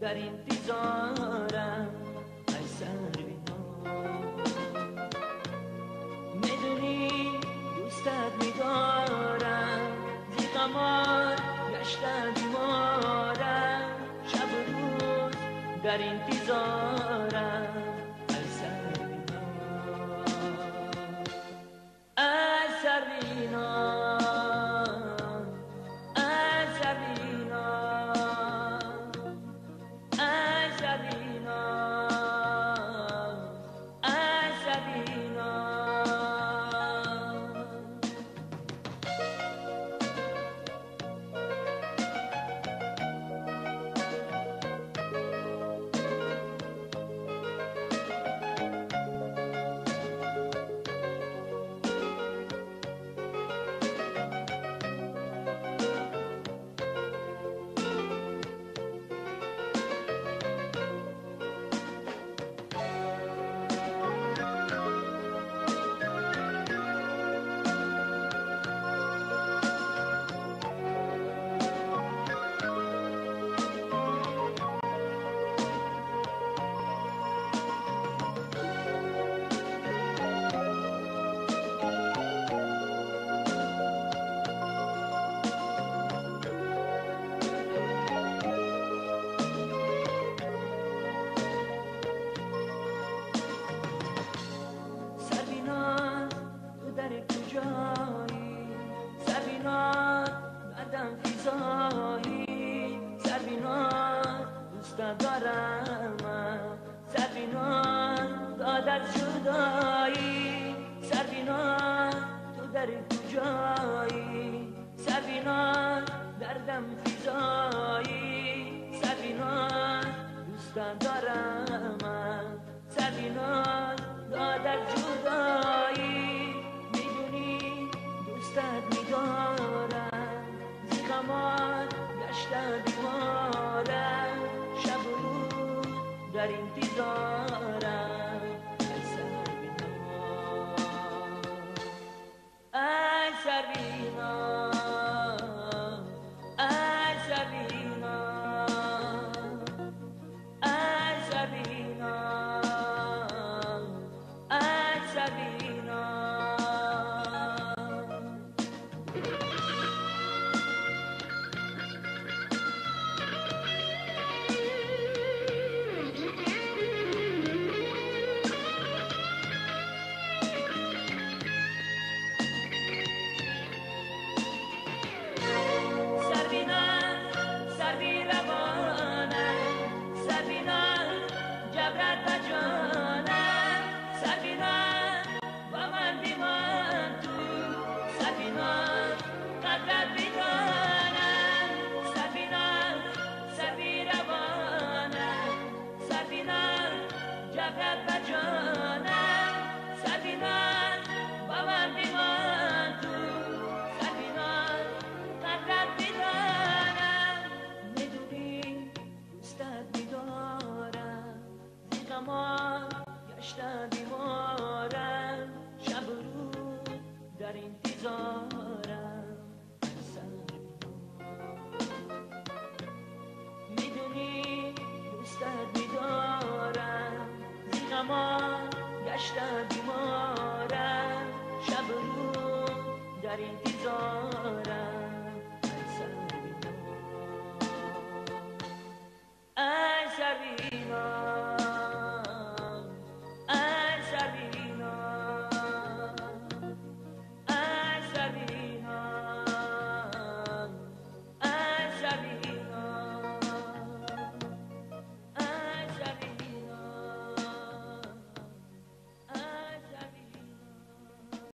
در انتظارم ای سرویناز. میدونی دوستت میدارم، زی غمات گشته بیمارم، شب و روز در انتظارم ای سرویناز. ای سرویناز، ای سرویناز، ای سرویناز، ای سرویناز. سرویناز تو در کجایی؟ سرویناز بعدم فضایی، سرویناز دوست دارم من، سرویناز داد از جدایی. سرویناز تو در کجایی؟ سرویناز دردم فضایی، سرویناز دوست دارم من، سرویناز داد از جدایی. میدونی دوستت میدارم، زی غمات گشته بیمارم، شب و روز در انتظارم ای سرویناز. ای سرویناز، ای سرویناز، ای سرویناز، ای سرویناز. سرویناز سروی روانم، سرویناز جبرت به جانم، سرویناز با من بیمان تو، سرویناز قدرت بدانم. سرویناز سروی روانم، سرویناز جبرت به جانم، سرویناز با من بیمان تو، سرویناز قدرت بدانم. میدونی دوستت میدارم، زی غمات گشته بیمارم، شب و روز در انتظارم ای سرویناز. میدونی دوستت میدارم، زی غمات گشته